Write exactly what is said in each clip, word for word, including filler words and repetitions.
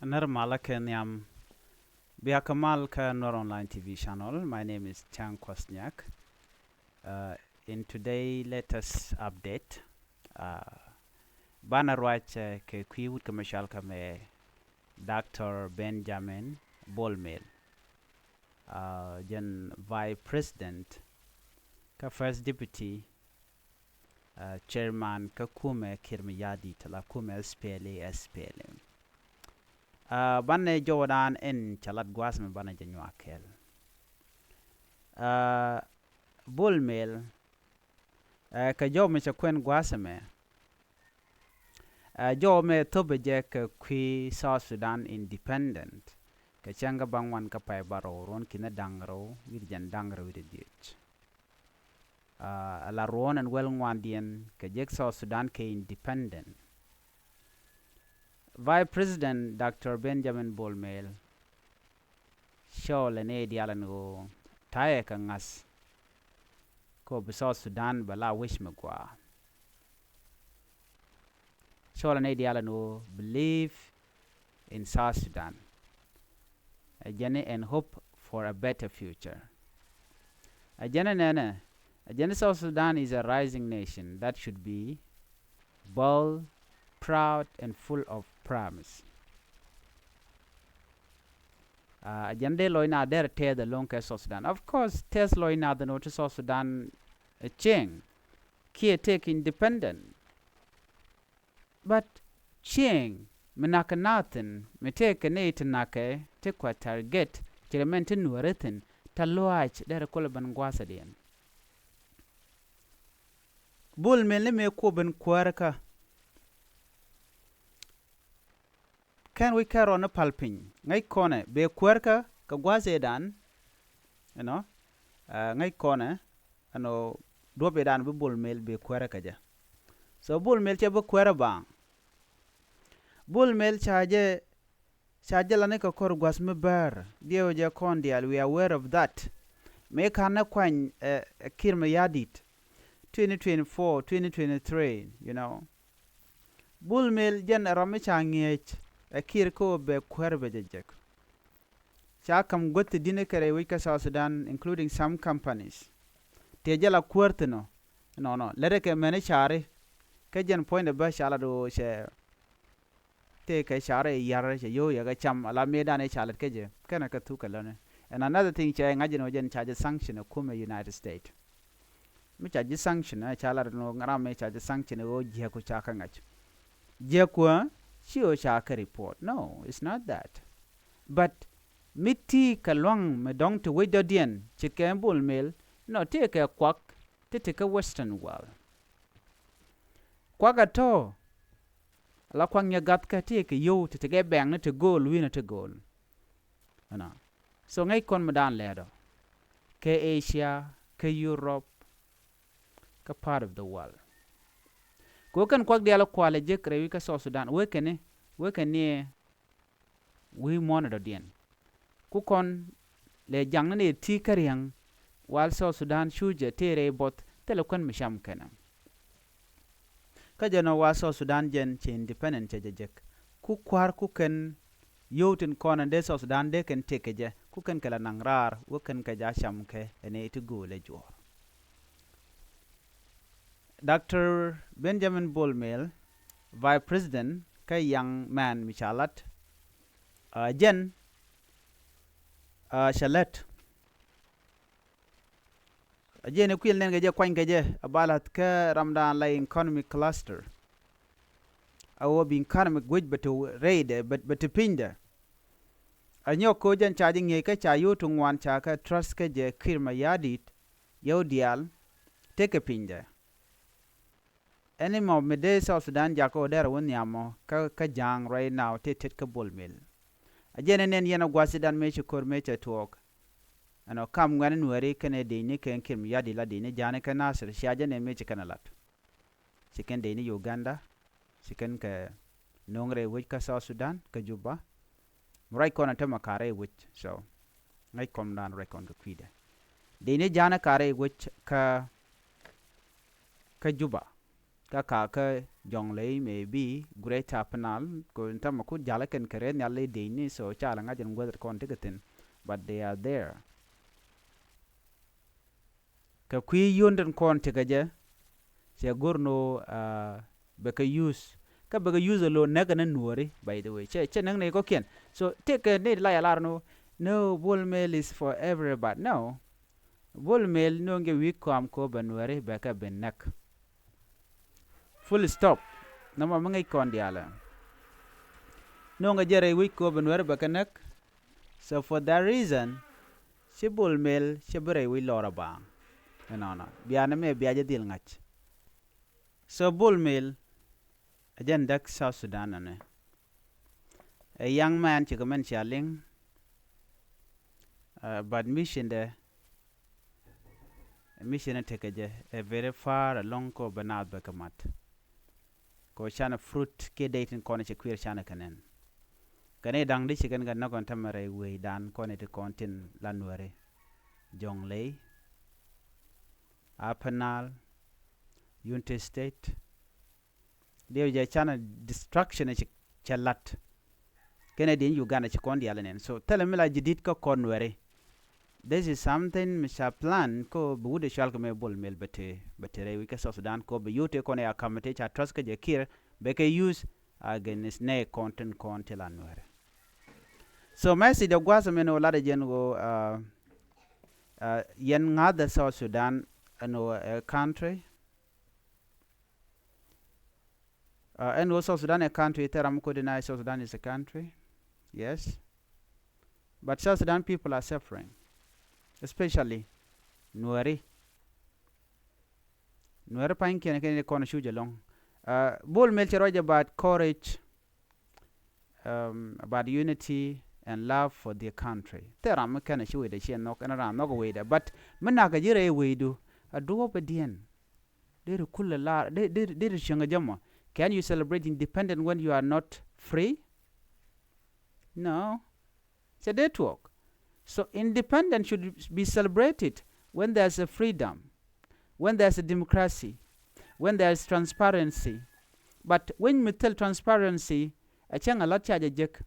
Nir malä kɛ nhiam. Bia kɛ mal kä Nuer Online T V channel. My name is Chang Kwasniak. Uh, in today latest update, uh, banɛ ruac, uh, kɛ kui̱ wut kɛ mɛ cɔal kɛ mɛ Doctor Benjamin Bol Mel, uh, jɛn Vice President kä First Deputy, uh, Chairman kä kumɛ Kiir Mayardit, la kumɛ S P L A, S P L M. Uh, banɛ jɔwdan in ca lat gua̱a̱th mɛ banɛ jɛ nyuak kɛl. Uh, Bol Mel, uh, kɛ jɔw mɛ cɛ kuɛn gua̱a̱th mɛ. Uh, jɔw mɛ thop jɛ kɛ kui̱ South Sudan independent kɛ cäŋ kä baŋ wan kä pay barɔw ruɔn kinɛ daŋ rɛw wi̱r jɛn daŋ rɛw wi̱r diec. Uh, a la ruɔn ɛn wel ŋuandiɛn kɛ jek South Sudan kɛ independent. Vice President Doctor Benjamin Bol Mel cɔɔlɛ ni diaal ɛn ɣöö ta̱yɛ kɛ ŋa̱th kɛ ɣöö bi South Sudan bɛ la wec mi gɔaa. Cɔɔlɛ ni diaal ɛn ɣöö believe in South Sudan. A jɛn ni and hope for a better future. A jɛn ni nɛnɛ, a jɛn ni South Sudan is a rising nation that should be bold, proud and full of promise. Uh, a jɛn dee lɔc na derɛ tɛth ɛlɔŋ kɛ South Sudan. Of course, tɛth lɔc na dhen ɣöö ti South Sudan a change kiɛ take independent. But change mi nakɛ nathin mi tëëkɛ ni ti nakɛ ti kua target ci rɛ mɛn ti nuäri thin ta luaac derɛ kulɛ ben gua̱a̱thädiɛn. Bol Mel ni mëë kuɔ ben kuäärä kä. Kɛn wi̱c kɛ rɔn ni pal piny ŋäc kɔnɛ bee kuäärä kä kɛ gua̱a̱th ëëdan. You know, uh, ŋäc kɔnɛ ɛn ɣöö duɔ̱p ëëdan bi Bol Mel bee kuäärä kä jɛ. So Bol Mel cɛ bi kuäärä baaŋ. Bol Mel ca jɛ, ca jɛ la ni kɛ kɔr gua̱a̱th mi bäär diɛw jɛ kɔn diaal, we are aware of that. Mëë ka̱n ni kuany, eh, Kiir Mayardit twenty twenty-four, twenty twenty-three, you know. Bol Mel jɛn ɛ ram mi ca ŋi̱eec ɛ Kiir kä ɣöö bɛ kuäär bɛ jɛ jek. Ca ka̱m guäth ti di̱n kɛ rɛy wec kä South Sudan, including some companies. Tëë jɛ la kuäär thi̱n ɔ. Nɔnɔ lɛt kɛ mɛn i̱ ca̱ri. Kä jɛn puɔ̱nydɛ bä ca lat ɣöö cɛ tëë kɛ ca̱ri yar cɛ yio̱w yɛ kɛ cam ala mëëdan i̱ ca lat kä jɛ kɛnɛ kɛ thuk kɛ lätni. And another thing, cɛ ŋa̱c jɛn ɣöö jɛn ca jɛ sanction ɛ kumɛ United States. Mi ca ji̱ sanction ɛ ca lat ni ɣöö ram mi ca ji̱ sanction ɛ ɣöö jiäk ku ca kä ŋa̱c. Jiäk ku ɛ ci ɣöö ca kɛ report. No, it's not that. But mi ti kɛ lua̱ŋ mi dɔ̱ŋ ti wec dɔ̱diɛn ce̱tkɛ Bol Mel, nɔ tëë kɛ kuak ti ti kä Western world. Kuak ɛ tɔ̱ la kuak nyɛ gath kä tëë kɛ yio̱w ti ti kɛ bɛŋni ti go̱o̱l wi̱nɛ ti go̱o̱l. Ɛnɔ. So ŋäc kɔn mi daan lɛɛt ɔ kɛ Asia, kɛ Europe, kɛ part of the world. Kɛ wä kɛn kuak diaal kualɛ jek rɛwi kä South Sudan wekɛni, wekɛni wi̱i̱ muɔ̱ɔ̱n dɔ̱diɛn. Ku kɔn lɛ jaŋni ni ti kä riäŋ wal South Sudan cu jɛ tëë rɛy buɔth thilɛ kuän mi cam kɛnɛ. Kä jɛn ɔ wa South Sudan jɛn cɛ independent cɛ jɛ jek. Ku kua̱r ku kɛn yio̱w tin kɔn ɛn dee South Sudan dee kɛn tëk kɛ jɛ ku kɛn kɛ la naŋ raar wä kɛn kɛ ja cam kɛ ɛn iti gööl ɛ juɔ̱ɔ̱r. Doctor Benjamin Bol Mel, Vice President kä young man mi ca lat, uh, jɛn, uh, cɛ lät. A jiɛn i̱ kuil nɛn kɛ jɛ kuany kɛ jɛ a balath kä ramdan la economic cluster. A wä bi economic wec bɛ ti rɛydɛ bɛ ti pinydɛ. A nyɔk ko̱ jɛn ca ji̱ ŋi̱eec kä ca yio̱w ti ŋuan ca kɛ trust kä jɛ Kiir Mayardit yio̱w diaal tekɛ pinydɛ. Ɛn imɔ mi dee South Sudan jakä ɣöö dɛrɛ wä nhiamɔ kä, kä ja̱a̱ŋ right now tëë tet kä Bol Mel. A jɛn ɛn ɛn yɛn a gua̱th Sudan mëë ci ko̱r mëë cɛ tuɔɔk. Ɛn ɔ kam ŋuɛ̈ni nuääri kɛnɛ dicni kɛn Kiir Mayardit la dicni ja̱a̱ni kɛ Nasir cia jɛ nɛ mëë ci kɛn a lat. Ci kɛn dicni Uganda, ci kɛn kɛ no̱o̱ŋ rɛy wec kä South Sudan kä Juba. Mi ruac kɔn a tämɛ ka̱r rɛy wec, so ŋäc kɔmdan ruac kɔn kɛ kui̱dɛ. Dicni ja̱a̱ni ka̱r rɛy wec kä, kä Juba. Kä kakä Jɔŋley, maybe Greater Upper Nile, kɛ ɣöö in täämɛ kut ja̱lä kɛn kɛ rɛy nhial i̱ dëcni, so ca lɛ ŋa̱c ɛn guäth ti kɔn tekɛ thi̱n, but they are there. Kɛ kui̱ yio̱n tin kɔn tekɛ jɛ, cɛ go̱r ni ɣöö, ah, bɛ kɛ use. Kä bɛ kɛ use ɛ lo̱ näk kɛn ni Nuääri, by the way. Cɛ, cɛ näk ni kɔ̱kiɛn. So, tëëkɛ ni la yɛ lar ni ɣöö, no, Bol Mel is for everybody. No. Bol Mel nööŋ jɛ wi̱i̱ kɔam kɛ ɣöö bɛ Nuääri bɛ kɛ ben näk. Full stop. Nɔmɔ mi ŋäc kɔn diaalɛ. Nööŋɛ jɛ rɛy wi̱c kɛ ɣöö bɛ Nuääri bɛ kɛ näk. So for that reason, ci Bol Mel cɛ bi rɛy wi̱c lɔr a baaŋ. Ɛnɔnɔ. Bia ni mɛ bia jɛ dhil ŋa̱c. So Bol Mel, ɛ jɛn däk South Sudan ɛnɛ. A young man, cikɛ mɛn cia liŋ, uh, but mission dɛ, mission tekɛ jɛ ɛ very far along kɛ ɣöö bɛ naath bɛ kɛ mat. Kɛ ɣöö canɛ fruit kiɛ dee tin kɔn cɛ kui̱r canɛ kɛ nɛn. Kɛn i̱ da̱ŋ di ci kɛn kɛ näk kɔn tämɛ rɛy wecdan kɔn i̱ ti kɔn tin la Nuääri. Jɔŋley, Upper Nile, Unity State, diɛw jɛ canɛ destruction ci cɛ la̱t. Kɛnɛ diɛn Uganda ci kɔn diaal nɛn. So thilɛ mi la jidit kä kɔn Nuääri. This is something mi ca plan kɛ ɣöö bi wut ɛ cɔal kɛ mɛ Bol Mel bɛ te, bɛ te rɛy wi̱c kä South Sudan kɛ ɣöö bi yio̱w tëë kɔn ɛ a ka̱m tëë ca trust kä jɛ Kiir bɛ kɛ use against nɛ kɔn tin kɔn ti la Nuääri. So message dɛ gua̱a̱th ɛmɛ ni ɣöö lat ɛ jɛn ɣöö, uh, uh, yɛn ŋa̱th ɛ South Sudan ɛn ɣöö ɛ country. Uh, ɛn ɣöö South Sudan ɛ country, thil ram mi ku deny South Sudan is a country. Yes. But South Sudan people are suffering. Especially Nuääri. Nuääri pa̱nykiɛn kɛn kɔn cuc ɛlɔ̱ŋ. Uh, Bol Mel cɛ ruac about courage, um, about unity and love for their country. Thil ram mi kɛn ci wecdɛ ciɛ nhɔk, ɛn ram nhɔk wecdɛ. But mi nakä ji̱ rɛy wecdu, a duɔ̱ɔ̱p ɛ diɛn. Deri kulɛ lar, de, de, deri cieŋ a jɛ mɔ. Can you celebrate independent when you are not free? No. Cɛ dee tuɔɔk. So independent should be celebrated when there's a freedom, when there's a democracy, when there's transparency. But when mi thil transparency, a cäŋ a lat ca jɛ jek.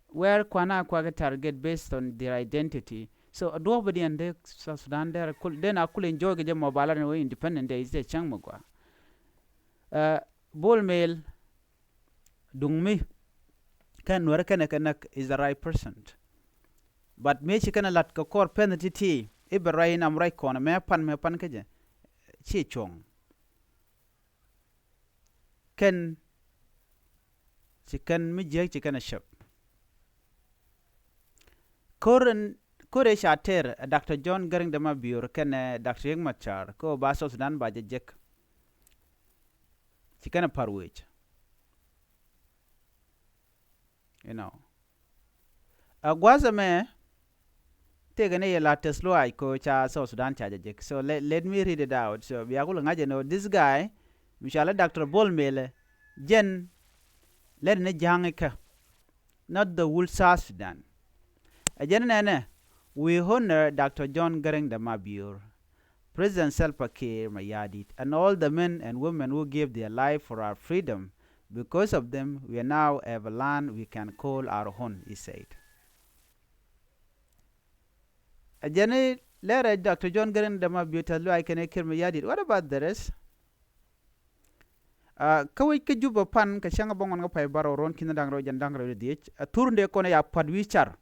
Where kuan a kuak target based on their identity. So a duɔ̱ɔ̱p diɛn dee South Sudan dee kul, dee na kul enjoy kɛ jɛ mɔ ba lat ni wee independent day is a cäŋ mi gua. Uh, Bol Mel, duŋ mi kɛn Nuääri kɛnɛ kɛ näk is the right person. But mëë ci kɛn lat kɛ kɔr pɛn ti̱ti̱ i̱ bɛ ruac in am ruac kɔn mɛ pan mɛ pan kä jɛ. Ci cuɔ̱ŋ. Kɛn ci kɛn mi jiäk ci kɛn a cäp. Ko̱r in, ko̱r ëë ca tɛr ɛ Doctor John Garang de Mabior kɛnɛ Doctor Riek Machar kä ba South Sudan ba jɛ jek. Ci kɛn a pa̱r wec. You know. A gua̱a̱th ɛmɛ tëëkɛ ni yɛ la tɛth luaac kɛ ɣöö ca South Sudan ca jɛ jek. So let, let me read it out. So bia kul ŋa̱c ɛn ɣöö this guy mi cɔalɛ Doctor Bol Mel ɛ jɛn lɛt ni ja̱a̱ŋ ikä, not the whole South Sudan. Ɛ jɛn nɛnɛ, we honor Doctor John Garang de Mabior, President Salva Kiir Mayardit, and all the men and women who gave their life for our freedom. Because of them, we now have a land we can call our own, he said. Ɛ jɛn i̱ lɛrɛ Doctor John Garang de Mabior tɛth luaac kɛnɛ Kiir Mayardit. What about the rest? Uh, kä wec kä Juba pan kɛ cäŋ bä ŋuan kä pay bärɔw ruɔ̱n ki̱n da̱ŋ rɛw jɛn da̱ŋ rɛw dhiec. Ɛ thur in dee kɔn ɛ ya pua̱t wi̱i̱ car.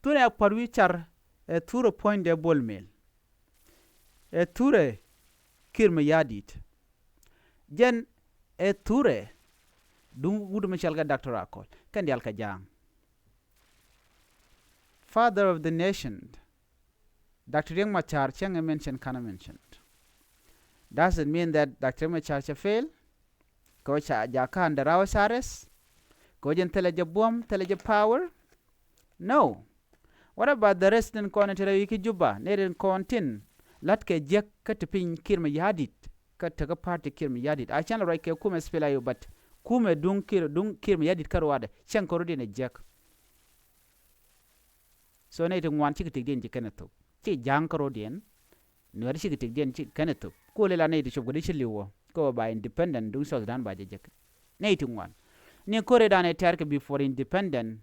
Thur in ɛ ya pua̱t wi̱i̱ car, ɛ thur ɛ puɔ̱nydɛ Bol Mel. Ɛ thur ɛ Kiir Mayardit. Jɛn ɛ thur ɛ duŋ wut mi cɔal kɛ Doctor Akol kɛn diaal kɛ ja̱a̱ŋ. Father of the nation. Doctor Riek Machar cäŋ ɛ mention, kanɛ mention. Does it mean that Doctor Riek Machar cɛ fail? Kɛ ɣöö ca jakä under house arrest? Kɛ ɣöö jɛn thilɛ jɛ buɔ̱m, thilɛ jɛ power? No. What about the rest in kɔn ti rɛy wi̱i̱ kä Juba, ni rin kɔn tin la̱t kɛ jiäk kä ti piny Kiir Mayardit, kä tekä party Kiir Mayardit? A cɛn lɛ ruac kɛ kumɛ SPLA-IO, but kumɛ duŋ Kiir, duŋ Kiir Mayardit kä ruacdɛ cäŋ kɛ rɔ̱diɛn ɛ jiäk. So nɛy ti ŋuan cikɛ tëkdiɛn ci kɛn ɛ thop. Ci ja̱a̱ŋ kärɔ̱diɛn. Nuɛ̈r cikɛ tëkdiɛn ci kɛn ɛ thop. Kuɔl ila nɛy ti cop kɛ di ci li̱w wä. Kä ba independent duŋ South Sudan ba jɛ jek. Nɛy ti ŋuan. Ni ko̱r i̱ dan i̱ tɛ̈r kɛ before independent.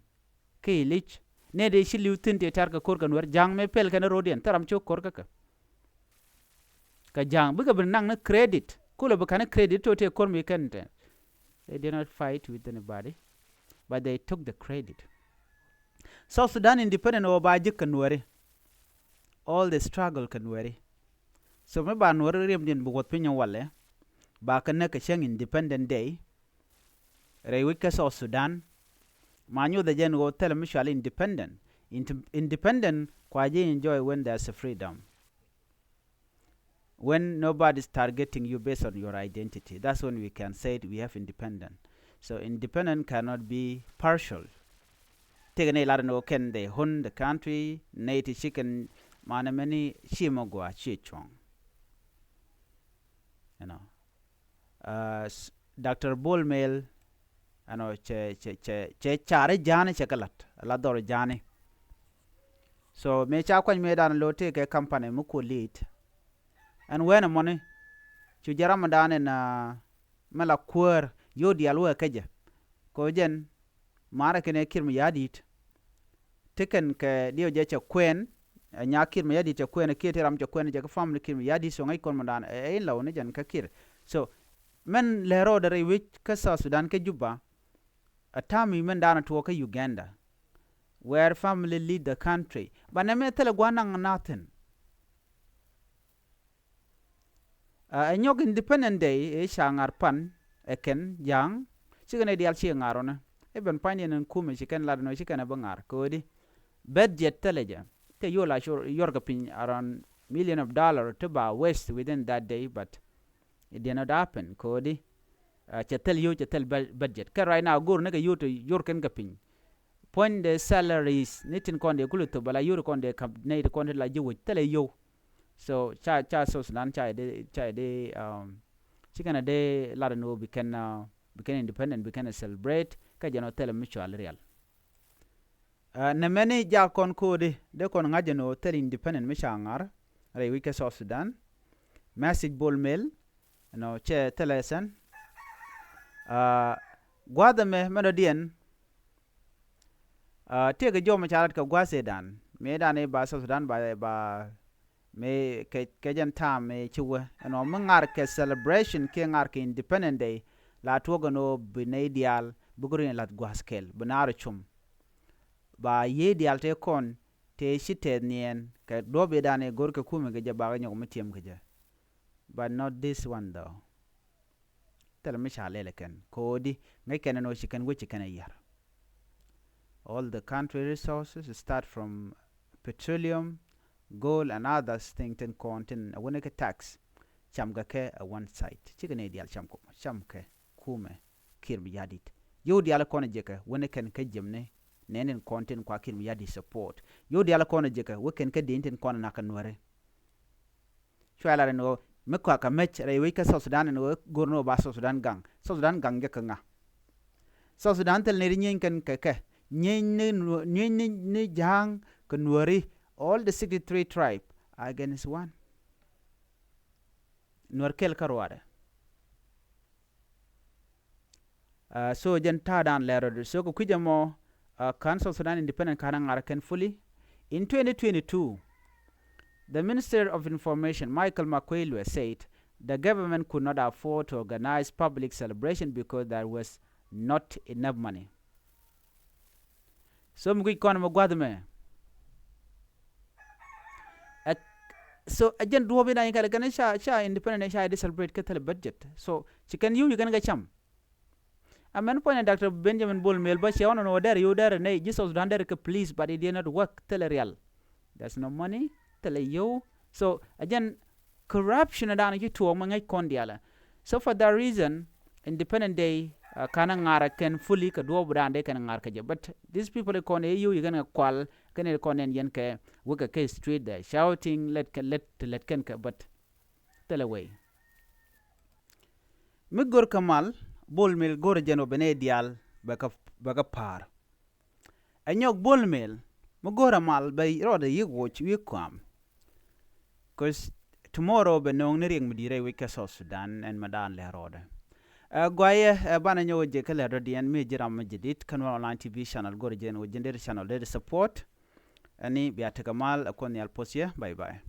Kä ilic. Nɛy dee ci li̱w thi̱n ti tɛ̈r kɛ ko̱r kɛ Nuɛr ja̱a̱ŋ mëë pɛl kɛn ro̱diɛn thil ram ci ko̱r kä kɛ. Kɛ ja̱a̱ŋ bikɛ bi naŋ ni credit. Kulɛ bi ka̱n ni credit to tëë ko̱r mi kɛn tɛn. They did not fight with anybody. But they took the credit. South Sudan independent ɣöö ba ji̱ kɛ Nuɛri. All the struggle kɛ Nuɛri. So mi ba Nuɛri riɛmdiɛn bi wuɔth piny walɛ. Ba kɛ näk kɛ cäŋ independent day. Rɛy wec kä South Sudan. Ma nyuɔth ɛ jɛn ɣöö thilɛ mi cual independent. Inde- independent kua ji̱ enjoy when there's a freedom. When nobody is targeting you based on your identity, that's when we can say we have independent. So independent cannot be partial. Tëëkɛ nɛy lar ni ɣöö kɛn they own the country, nɛy ti ci kɛn manɛ mɛni ci mɔ gɔaa ci cuɔ̱ŋ. You know. Uh, s- Doctor Bol Mel, ɛnɔ cɛ cɛ cɛ cɛ cari ja̱a̱ni cɛ kɛ la̱t la dhɔr ja̱a̱ni. So mëë ca kuany mëë dan lo̱ tëëkɛ company mi ku lead. Ɛn wɛn ɛmɔni cu jɛ ram dan in uh, mɛ la kuäär yo̱o̱ diaal wee kä jɛ. Kɛ jɛn marɛ kɛnɛ Kiir Mayardit. Ti kɛn kɛ diɛw jɛ cɛ kuɛn. Ɛ nya Kiir Mayardit cɛ kuɛn kiɛ ti ram cɛ kuɛn jɛ kä family Kiir Mayardit so ŋäc kɔn mɔ dan ɛ in lɔw ni jɛn kä Kiir. So mɛn lɛ rɔɔdɛ rɛy wec kä South Sudan kä Juba. A ta̱a̱ mi mɛn dan tuɔɔk kä Uganda where family lead the country. But nɛ mɛ thilɛ gua̱n naŋ nothing. Ɛ nyɔk Independent Day ëë ca ŋa̱r pan ɛ kɛn ja̱a̱ŋ. Cikɛ nɛy diaal ci ŋa̱r ɔnɛ. Ɛ ben pany diɛn ɛn kumɛ ci kɛn lat nɔ ci kɛn ɛ bi ŋa̱r kɛ ɣöö di budget thilɛ jɛ. Tɛ yol a cor yɔr kɛ piny around million of dollar ti ba waste within that day, but it did not happen kɛ ɣöö di cɛ thil yio̱w cɛ thil budget. Kɛ right now go̱r ni kɛ yio̱w ti yor kɛn kɛ piny. Puɔ̱nydɛ salaries ni tin kɔn dee kulɛ thop ala yuri kɔn dee kap nɛy ti kɔn ti la ji̱ wec thilɛ yio̱w. So ca ca South Sudan ca dee ca dee um, ci kɛn a dee lat ni wä bi kɛn uh, bi kɛn independent bi kɛn a celebrate kä jɛn ɔ thilɛ mi cual rial. Uh, nɛ mɛni jak kɔn ko̱o̱di dee kɔn ŋa̱c jɛn ɔ thilɛ independent mi ca ŋa̱r rɛy wi̱c kɛ South Sudan. Message Bol Mel nɔ cɛ thilɛ sɛn. Uh, gua̱th ɛmɛ mɛn dɔ̱diɛn. Uh, tiek kɛ jɔmɛ ca lat kɛ gua̱th ëëdan mëëdan i̱ ba South Sudan ba ba mëë kɛ kɛ jɛn ta̱a̱m mëë ci wä ɛn ɔ mi ŋa̱r kɛ celebration kiɛ ŋa̱r kɛ Independent Day. La tuɔk ɛn ɔ bi nɛy diaal bi kɛ rin lath gua̱th kɛl bi naar cum. Ba yiey diaal tëë kɔn tëë ci tɛth niɛɛn kɛ duɔ̱p ëëdan i̱ go̱r kɛ kumɛ kɛ jɛ bakɛ nyɔk mi tiɛm kɛ jɛ. But not this one though. Thilɛ mi ca lɛl ɛ kɛn ko̱o̱di ŋäc kɛn ɛn ɣöö ci kɛn wec ci kɛn ɛ yar. All the country resources start from petroleum, gold and others thing tin kɔn tin ɛ wänɛ kɛ tax. Cam kɛ kɛ ɛ one side cikɛ nɛy diaal cam kɛ cam kɛ kumɛ Kiir Mayardit. Yio̱w diaal kɔn ɛ jekɛ wänɛ kɛn kä jemni nɛn tin kɔn tin kua Kiir Mayardit support. Yio̱w diaal kɔn ɛ jekɛ wä kɛn kä di̱n tin kɔn ɛ nak kɛ Nuäri. Cua lar ɛn ɣöö mi kɔakä mec rɛy wec kä South Sudan ɛn ɣöö go̱r ni ɣöö ba South Sudan gaŋ. South Sudan gaŋ jɛ kä ŋa? South Sudan thil ni ri nyieeny kɛn kɛ kɛ nyieeny ni nyieeny ni ja̱a̱ŋ kɛ Nuäri. All the sixty three tribe are against one. Nuär kɛl kä ruaadɛ. Uh, so jɛn ta̱a̱ dan lɛr rɔdɛ so kɛ kui̱c ɛmɔ. Uh, kan South Sudan Independent kan ŋa̱r kɛn fully in twenty twenty-two. The Minister of Information Michael Makuei Lueth said the government could not afford to organize public celebration because there was not enough money. So mi guic kɔn mɛ gua̱th mɛ. So a jɛn duɔ̱ɔ̱p in a in kɛl kɛn ca ca Independent ca di celebrate kä thil budget. So ci kɛn yiw ci kɛn kɛ cam. A mɛn puɔ̱ny a Doctor Benjamin Bol Mel bä cɛ ɣɔn nɔ dɛr yiw dɛr nɛ ji̱ South Sudan dɛr kɛ please, but it did not work. Thil rial. There's no money. Thil yiw. So a jɛn corruption dan ci tuɔɔk mɛ ŋäc kɔn dialɛ. So for that reason, Independent Day uh, kanɛ ŋa̱r kɛn fully kɛ duɔɔp dan dee kɛn ŋa̱r kɛ jɛ. But these people kɔn ɛ yiw yi kɛn kɛ kual kɛn kɔn nɛn yɛn kɛ wekɛ kɛ street there shouting let kɛ let let kɛn kɛ but thilɛ wei. Mi gör kɛ mal Bol Mel gör jɛn wä benɛ dial bɛ kɛ bɛ kɛ pa̱a̱r. Ɛ nyɔk Bol Mel mi go̱o̱rɛ mal bɛ rɔɔdɛ yi̱k woc wi̱i̱ kɔam. Cause Tomorrow bɛ nööŋ ni riɛk mi di̱i̱t rɛy wec kä South Sudan ɛn mɛ daan lɛ rɔɔdɛ. Ɛ gɔayɛ, ɛ banɛ nyɔk wä jɛ kä lɛ dɔ̱diɛn mi ji̱ ram mi jɛ dit kä Nuer Online T V channel go̱r jɛn wä jɛn dee channel dee support. Ɛni bia tekɛ mal, ɛ Kuoth Nhial puɔth yɛ. Bye bye.